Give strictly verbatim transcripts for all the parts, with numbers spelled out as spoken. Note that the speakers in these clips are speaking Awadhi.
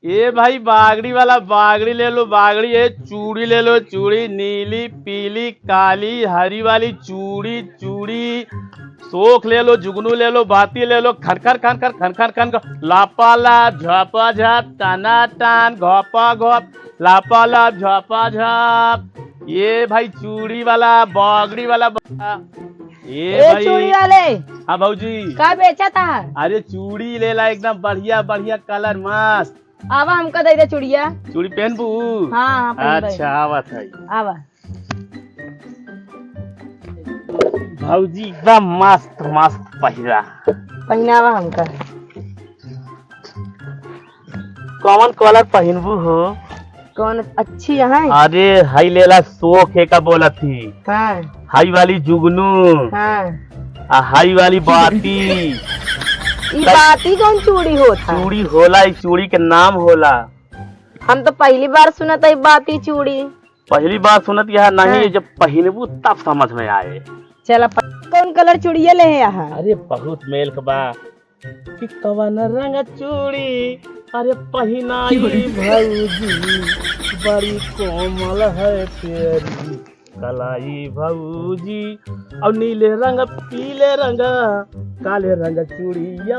ए भाई, बागड़ी वाला बागड़ी ले लो, बागड़ी। ए चूड़ी ले लो, चूड़ी नीली, पीली, काली, हरी वाली चूड़ी, चूड़ी। सोख ले लो, जुगनू ले लो, बाती ले लो, खनखन खनखन खनखन खन, लापा लाप, झपा झप, टना टन, घपा घप, लापा लाप, झपा झप। ए भाई, चूड़ी वाला, बागड़ी वाला बा-, ए ए भाई। चूड़ी वाले। हाँ भौजी। का बेचत है? अरे चूड़ी लेला, एकदम बढ़िया बढ़िया कलर मस्त। आवा, हमका दे दे चूड़िया। चूड़ी पहनबू? हाँ, हाँ, पहनबे। अच्छा, आवत है। आवा। भौजी एकदम मस्त मस्त पहिरा। पहिनावा हमका। कौन कलर पहिनबू हो? कौन अच्छी है? अरे, हई लेला, सोख है का बोलत ही? हाँ। हई वाली जुगनू। हाँ। आ हई वाली बाती। ई बाती कौन चूड़ी होत है? चूड़ी होला, ई चूड़ी के नाम होला। हम तो पहली बार सुनत है बाती चूड़ी। पहली बार सुनत यह नहीं, हाँ। जब पहिनबू तब समझ में आए। चला, प-, कौन कलर चूड़िया ले है यहाँ? अरे बहुत मेल के बा। कि कवन रंग चूड़ी, अरे पहिनाई भौजी, बड़ी कोमल है तेरी कलाई भौजी। और नीले रंग, पीले रंग, काले रंग चूड़िया,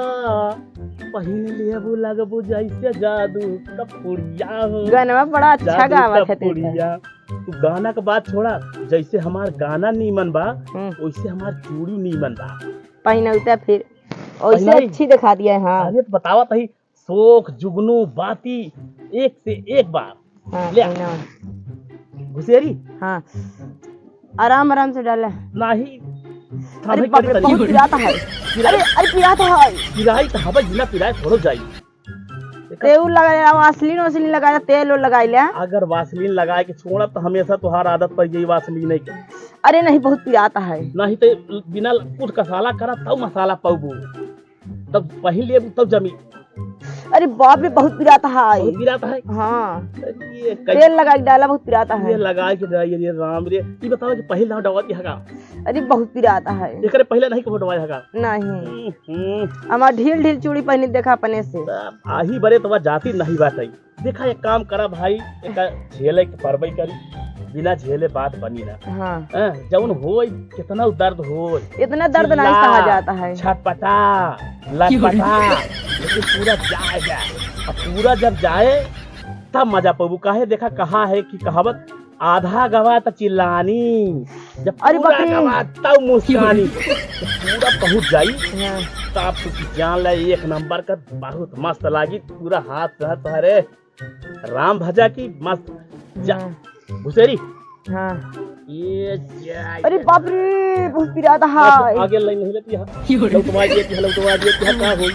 पहिन लेबू लगबू जैसे जादू कपुड़िया हो। गनवा बड़ा अच्छा जादू गावत है तेरे। कपुड़िया। तू गाना के बात छोड़ा, जैसे हमार गाना नीमन बा, हम्म। वैसे हमार चूड़ी नीमन बा। पहिनौता फिर ओइसे पहिनाई। अच्छी दिखा दिया है, हाँ। अरे तो बतावा तही, सोख, जुगनू, बाती, एक से एक बार। हाँ, ले आ। पहिनावा। घुसेरी? हाँ। आराम, आराम से डाला। नाही। अरे थामे बाप रे, करी बहुत तनी। पिरात है। पिराई। अरे, अरे, पिरात है। पिराई तो हवा बिना पिराए थोड़ो जाई। तेल लगा ले, वासलीन, वासलीन लगा ले, तेल उल लगा ले। अगर वासलीन लगाए के छोड़ा तो हमेशा तोहार आदत पड़ जाई वासलीन के। अरे नहीं, बहुत पिरात है। नहीं तो बिना कुछ कसाला करा तब मसाला पाउबू। तब पहिन लेबू तब जमी। अरे बाप रे, बहुत पिरात है। बहुत पिरात है? हाँ। अरे ये कई- तेल लगा के डाला, बहुत पिरात है। ये लगा के डाला, ये राम रे। ई बतावा कि पहिला डबवा दिया का? अरे बहुत पिरात है। एकरे पहले नहीं कबो डबवा दिया का? नहीं। हम्म, हम्म। हमार ढील ढील चूड़ी पहनी देखा अपने से। आही बरे तो वह जाती नहीं बात है। देखा, एक काम करा भाई, एक झेले के परबई करी, बिना झेले बात बनी ना। हाँ। हैं, जौन होई, कितना दर्द होई। इतना दर्द नहीं चिल्ला, सहा जाता है। छटपटा, लटपटा, लेकिन पूरा जाएगा। अब पूरा जब जाए, तब मजा पबू। काहे, देखा, कहा है कि कहावत, आधा गवा त चिल्लानी, जब अरे पूरा बकरी। गवा तब मुस्कानी। जब पूरा पहुँच जाई, हाँ। तब तू जान ले एक नंबर का बहुत मस्त लागी, पूरा हाथ से हाथ तोहरे राम भजा की मस्त जा। हाँ। घुसेरी। हाँ। ये जा, अरे ये बाप रे, बहुत पिरात है। आगे लाइन नहीं लेती है। लौटवा दिए कि लौटवा दिए कि का होई?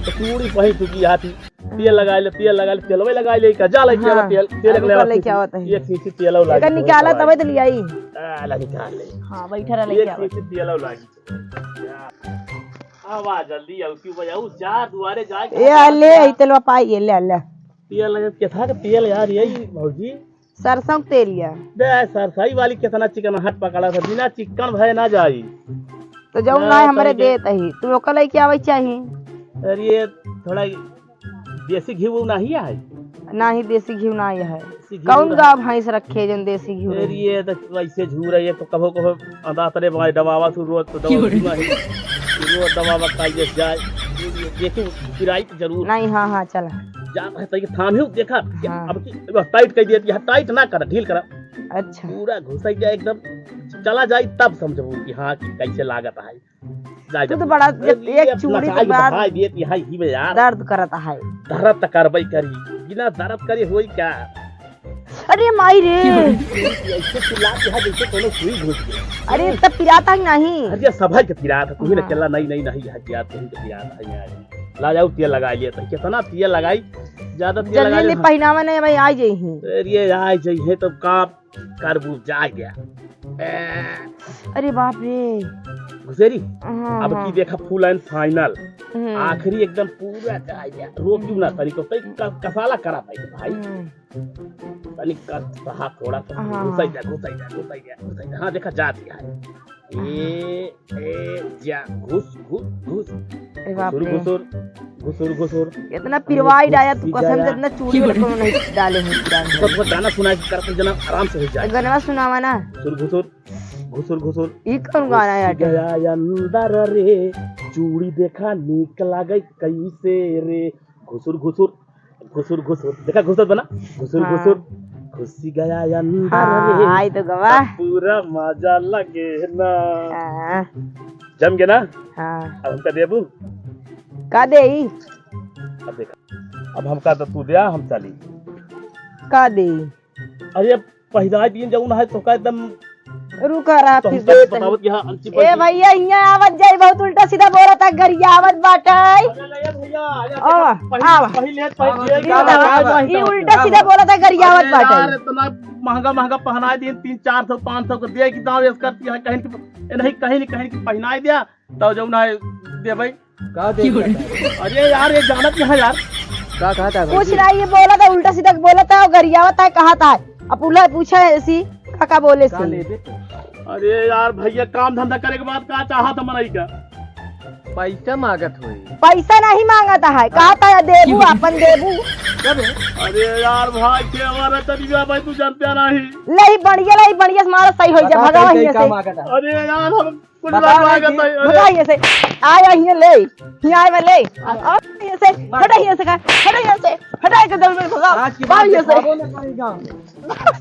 तो पूरी पहन चुकी हाथी। तेल लगा ले, तेल लगा ले, तेलवे लगा ले, का जा लेके आवा हाँ, तेल, तेल अरे लगा ऊपर लेके आवत है। एक शीशी तेल लगा एकर निकाला तबे तो ले आई। आ, ला निकाल ले। हाँ, बैठा रह, लेके एक आवत। शीशी तेल लगा। आवा जल्दी, आऊ क्यों बजाऊ, जा दुआरे जाए। ए, आ ले, ई तेलवा पाई, ये ले, ले। तेल लगा के था, तेल यार, यही भौजी। सरसों के तेल या। बे, सरसई वाली कितना चिकनाहट पकड़ा था, बिना चिकन भय ना जाई। तो जौन ना, ना, हमरे तो देत ही, तू ओकर लइके आवे चाही। अरे, ये थोड़ा देसी घी वो नहीं है? नाही, देसी घी नाही है। देसी घी कौन नहीं। गाँव भैंस रखे जौन देसी घी अरे, नहीं? ये तो वैसे झूर है, ये तो कभो कभो अंदातरे बाय दबावा तू रोज तो दवा क्यों रे? नहीं। रोज दबावा का ये जाए, ये देखो पिराई तो जरूर। नहीं, हाँ, हाँ, चला। जा भाई, तई थाम ही देखा, हाँ। अब की, अब टाइट कर दिया, यहाँ टाइट ना करा, ढील करा। अच्छा। पूरा घुस गया एकदम, चला जाए तब समझबू कि हाँ, कि कैसे लागत है। जाए तू तो जब बड़ा, अरे, जब एक अब चूड़ी के लसाई बाद भाई, ये यहाँ ही में यार। दर्द करत है। दर्द तो करबे करी, बिना दर्द करे होई क्या? अरे माई रे। ऐसे चिल्ला के है जैसे कोनो सुई घुस गई। अरे, तब पिराता ही नहीं। अरे, सभा के पिरात है, तू ही ना हाँ। चला, नहीं, नहीं, नहीं, है क्या, तू ही तो पिरात है यार। ला जाओ, तेल लगा लिया था। कितना तेल लगाई? ज्यादा तेल जल्दी लगा जल्दी ले। पहनावा नहीं, भाई, आ जाई ही। अरे, आ जाई है तो का करबू, जा गया। ए। अरे बाप रे। घुसेरी, हाँ, अब हाँ। की देखा full and final। हम्म। आखिरी एकदम पूरा जा गया। रोक क्यों ना तनी को, तई क-, कसाला करा भाई, भाई। हम्म। तनी कस रहा थोड़ा सा। हाँ। घुसाई जा, घुसाई जा, घुसाई जा, घुसाई जा। हाँ, देखा, जा दिया है। ए, ए, जा, घुस, घुस, घुस। ए बाप घुसुर, रे। घुसुर, घुसुर, घुसुर। इतना पिरवाई डाया तू, घुसी कसम से गया। इतना चूड़ी में कोनो नहीं डाले हो, जान तो दे। तुमको गाना सुनाए, कर, जना आराम से हो जाए। गनवा सुनावा ना। घुसुर, घुसुर, घुसुर, घुसुर। ई कौन गाना है घुसी आटे? गया अंदर रे, चूड़ी देखा नीक लागे कैसे रे। घुसुर, घुसुर, घुसुर, घुसुर। देखा घुसत बना? घुसुर, हाँ। घुसुर। घुसी गया अंदर हाँ, रे। आई तो गवा। अब पूरा मजा लगे ना। हाँ। जम गया ना? हाँ। अब हमका देबू? का देई? अब देखा। अब हमका तो तू दिया, हम चली। का देई? अरे, पहिराई दिन जौन है, तोका एकदम रुका रहा, तो फिर हमका देते हैं। बतावत यहाँ अंची ए पंची। भैया, हियाँ आवत जाई, बहुत उल्टा सीधा बोलत है, गरियावत बाटे। अरे, अरे, भैया, अरे, ओ, देखो, पहिले, आवा। पहिले, पहिले, आवा, आवा, आवा। ई उल्टा सीधा बोलत है, गरियावत अरे बाटे। यार, इतना महंगा, महंगा पहनाए दिन, तीन चार सौ, पाँच सौ के दे कि दाम एस करती है, कहीं की, ए, नहीं, कहीं नहीं, कहीं की पहनाए दिया, तो जौन है, दे भाई। का दे दिया था? अरे यार, ये जानत नहीं है यार। का कहता है कुछ भाई? नहीं, ये बोलत है, उल्टा सीधा बोलत है और गरियावत है, कहत है। अब उल्हा पूछा है ऐसी, का, का बोले का से? ले दे तो? अरे यार भैया, काम धंधा करे के बाद का चाहत है मनई का? पैसा मांगत होई। पैसा नहीं मांगत है, कहत है देबू, आपन देबू। कब है? अरे यार भाई, के हमारा तरीका भाई, तू जानते नहीं। ले बढ़िया, ले बढ़िया से मारा सही हो जा, बता भगावा कहीं, कहीं हियाँ का से। मांगत है? अरे यार, हम कुछ बताओ बात नहीं मांगत जी। है। अरे भगा हियाँ से। आया हियाँ ले। हियाँ आया ले। आ, आ, हियाँ से। हटा हियाँ से का। हटा हियाँ से। हटा के दल में भगा। आज की भाग बात हियाँ से। दिखाबो न करेगा।